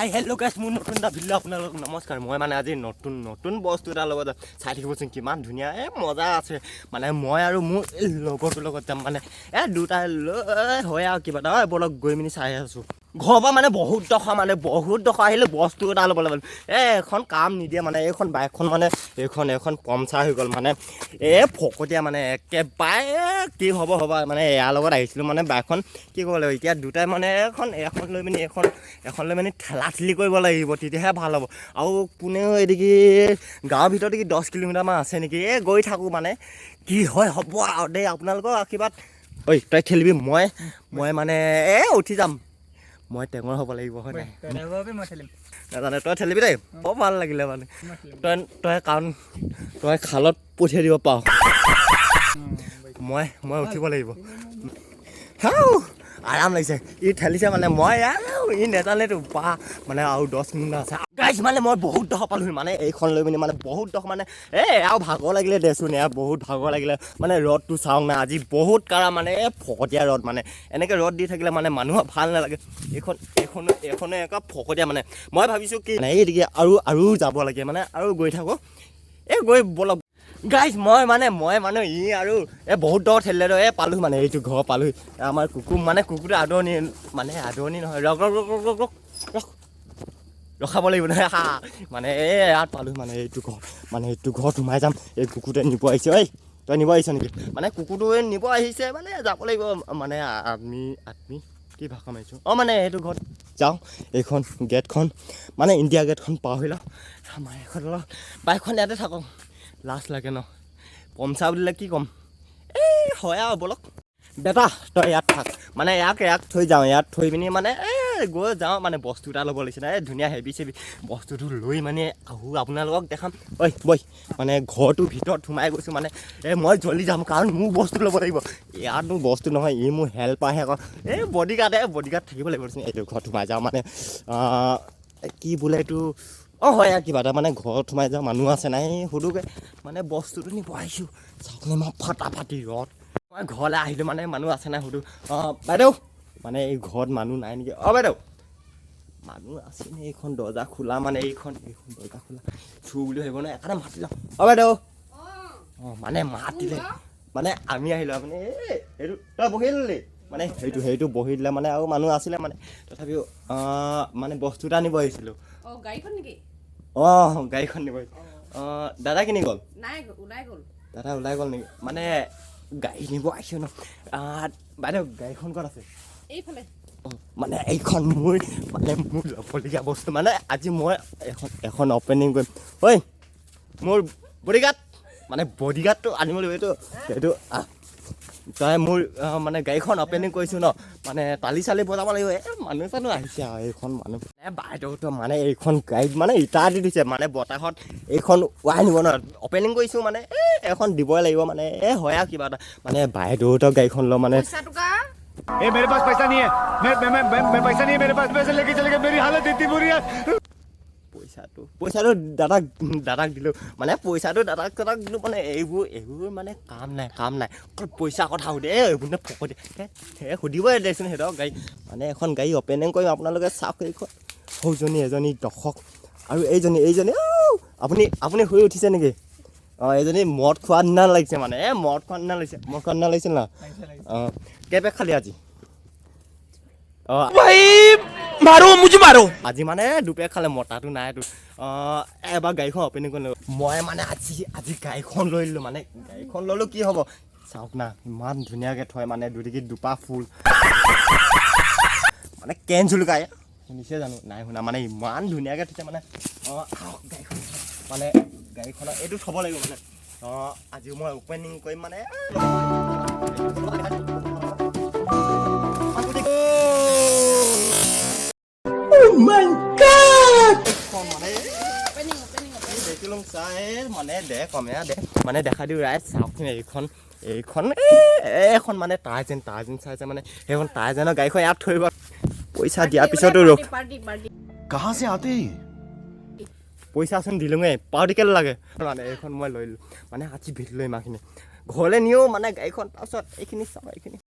হাই, hello' গাইছ, মোৰ নতুন এটা ভিডিঅ' আপোনালোকক নমস্কাৰ। মই মানে আজি নতুন নতুন বস্তু এটাৰ লগত চাই থাকিবচোন, কিমান ধুনীয়া, এই মজা আছে। মানে মই আৰু মোৰ এই লগৰটোৰ লগত যাম, মানে এই দুটাই লৈ হয় আৰু কিবা এটা। ঐ ব'লক, গৈ মেলি চাই আছোঁ। ঘৰৰ পৰা মানে বহুত ডখৰ, মানে বহুত ডখৰ আহিলে বস্তু এটা ল'বলৈ মানে এই এখন কাম নিদিয়ে। মানে এইখন বাইকখন, মানে এইখন পমচাৰ হৈ গ'ল। মানে এই ফকতীয়া, মানে একেবাৰে কি হ'ব হ'ব। মানে ইয়াৰ লগত আহিছিলোঁ, মানে বাইকখন কি কৰিব লাগিব এতিয়া। দুটাই মানে এখন লৈ পিনি, এখন এখন লৈ মানে ঠেলা ঠেলি কৰিব লাগিব, তেতিয়াহে ভাল হ'ব। আৰু কোনেও এদিকে গাঁৱৰ ভিতৰত কি 10 কিলোমিটাৰমান আছে নেকি? এই গৈ থাকোঁ, মানে কি হয় হ'ব আৰু দেই। আপোনালোকৰ আশীৰ্বাদ। ঐ, তই ঠেলিবি, মই মানে এই উঠি যাম। মই টেঙৰ হ'ব লাগিব, হয় নাই? মই ঠেলিম। নাজানে, তই ঠেলিবি দেই। বৰ ভাল লাগিলে মানে। মই ঠেলিম। তই কাৰণ তই খালত পঠিয়াই দিব পাৰ। মই উঠিব লাগিব। হাও, আৰাম লাগিছে। ই ঠেলিছে, মানে মই আৰু ই নেজানেতো বা। মানে আৰু 10 মিনিট আছে গাইছ। মানে মই বহুত ডখৰ পালোহি, মানে এইখন লৈ পিনি, মানে বহুত ডখৰ, মানে এই আৰু ভাগৰ লাগিলে দেচোন। এয়া বহুত ভাগৰ লাগিলে। মানে ৰ'দটো চাওক না, আজি বহুত কাৰা, মানে এই ফকতীয়া ৰ'দ। মানে এনেকৈ ৰ'দ দি থাকিলে মানে মানুহৰ ভাল নালাগে। এইখনো একে ফকতীয়া। মানে মই ভাবিছোঁ কি, এই দিকে আৰু যাব লাগে, মানে আৰু গৈ থাকোঁ। এই গৈ ব'লক গাইজ। মই মানে ই আৰু এই বহুত দৰ ঠেলিলে, এই পালোঁ, মানে এইটো ঘৰ পালোহি। আমাৰ কুকুৰ, মানে কুকুৰটো আদৰণি, মানে আদৰণি নহয়, rock rock rock rock rock rock rock, ৰখাব লাগিব নহয়। হা, মানে এই ইয়াত পালোঁ, মানে এইটো ঘৰ, মানে এইটো ঘৰত সোমাই যাম। এই কুকুৰটোৱে নিব আহিছে। ঐ, তই নিব আহিছ নেকি? মানে কুকুৰটোৱে নিব আহিছে, মানে যাব লাগিব। মানে আমি কি ভাষা মাৰিছোঁ? অঁ, মানে সেইটো ঘৰত যাওঁ। এইখন গেটখন, মানে ইণ্ডিয়া গেটখন পাৰ হৈ লওঁ। আমাৰ এখন অলপ বাইকখন ইয়াতে থাকক, লাজ লাগে ন। পমচা বুলিলে কি ক'ম? এই হয় আৰু ব'লক। বেটা, তই ইয়াত থাক। মানে ইয়াক থৈ যাওঁ। ইয়াত থৈ পিনি মানে এই গৈ যাওঁ, মানে বস্তু এটা ল'ব লাগিছিলে। এই ধুনীয়া হেভি চেভি বস্তুটো লৈ মানে আহোঁ, আপোনালোকক দেখাম। ঐ বৈ, মানে ঘৰটোৰ ভিতৰত সোমাই গৈছোঁ। মানে এই মই জল্দি যাম, কাৰণ মোৰ বস্তু ল'ব লাগিব। ইয়াত মোৰ বস্তু নহয়, ই মোৰ হেল্পাৰহে আকৌ। এই বডিগাৰ্ড, এই বডিগাৰ্ড থাকিব লাগিব দেচোন। এইটো ঘৰত সোমাই যাওঁ, মানে কি বোলে এইটো, অঁ হয় আৰু কিবা এটা। মানে ঘৰত সোমাই যাওঁ, মানুহ আছে নাই সোধোগৈ। মানে বস্তুটো নিব আহিছোঁ। চাওক নে, মই ফাটাফাটি ৰ'দ। মই ঘৰলৈ আহিলোঁ, মানে মানুহ আছে নাই সোধোঁ। অঁ বাইদেউ, মানে এই ঘৰত মানুহ নাই নেকি? অঁ বাইদেউ, মানুহ আছে নে? এইখন দৰ্জা খোলা, মানে এইখন দৰ্জা খোলা, চুৰ বুলি ভাবিব নহয়, সেইকাৰণে মাতি লওঁ। অঁ বাইদেউ, অঁ মানে মাতিলে, মানে আমি আহিলোঁ, আপুনি এই এইটো তই বহি ল'লি, মানে সেইটো বহি দিলে, মানে আৰু মানুহ আছিলে, মানে তথাপিও মানে বস্তু এটা আনিব আহিছিলোঁ। অঁ, গাড়ীখন নেকি? অঁ, গাড়ীখন নিব আহিছিলোঁ। অঁ, দাদা কিনি গ'ল? নাই, ওলাই গ'ল। দাদা ওলাই গ'ল নেকি? মানে গাড়ী নিব আহিছোঁ ন। বাইদেউ, গাড়ীখন ক'ত আছে? এইফালে। অঁ, মানে এইখন মোৰ, মানে মোৰ ল'বলগীয়া বস্তু। মানে আজি মই এখন অ'পেনিং কৰিম। ঐ মোৰ বডিগাৰ্ড, মানে বডিগাৰ্ডটো আনিব লাগিব। এইটো আহ, তই মোৰ মানে গাড়ীখন অ'পেনিং কৰিছোঁ ন, মানে তালি চালি বজাব লাগিব। এই মানুহ চানুহ আহিছে আৰু এইখন মানুহ। এই বাইদেউতো, মানে এইখন গাড়ীত মানে ইটা দি দিছে, মানে বতাহত এইখন উৰাই নিব ন। অ'পেনিং কৰিছোঁ, মানে এই এখন দিবই লাগিব। মানে এই হয় আৰু কিবা এটা, মানে বাইদেউহঁতৰ গাড়ীখন লওঁ মানে। পইচা টকা। ए, मेरे पास पैसा नहीं है। मैं पैसा नहीं है मेरे पास। पैसे लेके चले गए। मेरी हालत इतनी बुरी है। পইচাটো দাদাক দিলোঁ, মানে পইচাটো দাদাক দিলোঁ। মানে এইবোৰ মানে কাম নাই, কাম নাই, অকল পইচা কথা সোধে। এই এইবোৰ নে ফকতি সুধিবই দেচোন সিহঁতক। গাড়ী, মানে এখন গাড়ী অ'পেনিং কৰিম, আপোনালোকে চাওক। এইখন সৌজনী এজনী দৰ্শক আৰু এইজনী আউ, আপুনি শুই উঠিছে নেকি? অঁ, এইজনী মদ খোৱা নিচিনা লাগিছে, মানে এই মদ খোৱা নিচিনা লাগিছে। মদ খোৱা নিচিনা লাগিছিল ন? অঁ, কেইপেক খালি আজি? অঁ। भाई, मारो मुझे, मारो। আজি মানে দুপেক খালে, মতাটো নাইতো। অঁ, এবাৰ গাড়ীখন অ'পেনিং কৰি ল'ব। মই মানে আজি গাড়ীখন লৈ ল'লোঁ। মানে গাড়ীখন ল'লোঁ কি হ'ব, চাওক না, ইমান ধুনীয়াকৈ থয়। মানে দুটিকি দুপা ফুল, মানে কেন জুলুকা শুনিছে জানো? নাই শুনা। মানে ইমান ধুনীয়াকৈ থৈছে। মানে অঁ, আহক, গাড়ীখন, মানে গাড়ীখনৰ এইটো থ'ব লাগিব। মানে অঁ, আজি মই অ'পেনিং কৰিম। মানে মানে অপেনিং, অপেনিং, অপেনিং। দেখিলোঁ চাই, মানে দে কমে দে, মানে দেখাই দিওঁ ৰাইজ, চাওকচোন। এইখন এইখন মানে টাৰ্জেন চাইছে, মানে সেইখন টাৰ্জেনৰ গাড়ীখন ইয়াত থৈ গ'ল। পইচা দিয়াৰ পিছতো ৰখ। Party, party. कहाँ से आते हैं ये? পইচাচোন দিলোঙে, পাৰ্টি কেলে লাগে? মানে এইখন মই লৈ ল'লোঁ, মানে আজি ভিত লৈ ইমানখিনি ঘৰলৈ নিও, মানে গাড়ীখন। তাৰপিছত এইখিনি চাওঁ, এইখিনি।